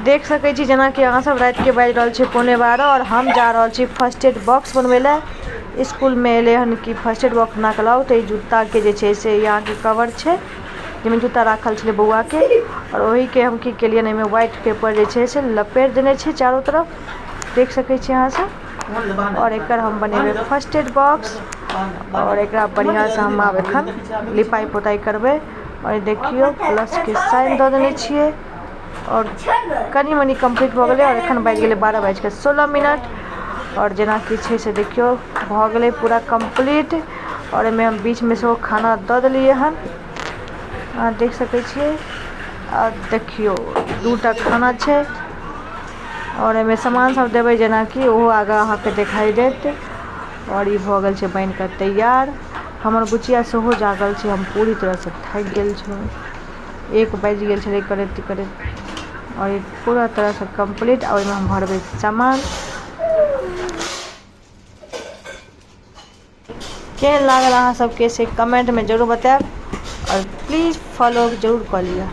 देख सकै छी जेनाकि अहाँ सब रातिके बाजि रहल छै 11:45 आओर हम जा रहल छी फर्स्ट एड बॉक्स बनबै लए। इसकुलमे एलै हन कि फर्स्ट एड बॉक्स बना कऽ लाउ। तऽ ई जूताके जे छै से अहाँके कवर छै जाहिमे जूता राखल छलै बौआके, आओर ओहिके हम की केलियै, एहिमे व्हाइट पेपर जे छै से लपेट देने छै चारू तरफ, देख सकै छी अहाँ सब। आओर एकर हम बनेबै फर्स्ट एड बॉक्स, आओर एकरा बढ़िआँसँ हम आब एखन लिपाइ पोताइ करबै। आओर देखियौ, प्लसके साइन दऽ देने छियै आओर कनि मनि कम्प्लीट भऽ गेलै। आओर एखन बाजि गेलै 12 बाजिकऽ 16 मिनट। आओर जेनाकि छै से देखियौ, भऽ गेलै पूरा कम्प्लीट। आओर एहिमे हम बीचमे सेहो खाना दऽ देलियै हन, अहाँ देख सकै छियै। आ देखियौ, दूटा खाना छै आओर एहिमे सामान सब देबै जेनाकि ओहो आगाँ अहाँके देखाइ देत। आओर ई भऽ गेल छै बनि कऽ तैयार। हमर बुचिया सेहो जागल छै। हम पूरी तरहसँ थाकि गेल छलहुँ, 1 बाजि गेल छलै करैत करैत। आओर ई पूरा तरहसँ कम्प्लीट आ ओहिमे हम भरबै सामान। केहन लागल अहाँ सबके से कमेंटमे जरूर बतायब आओर प्लीज फॉलो जरूर कऽ लिअ।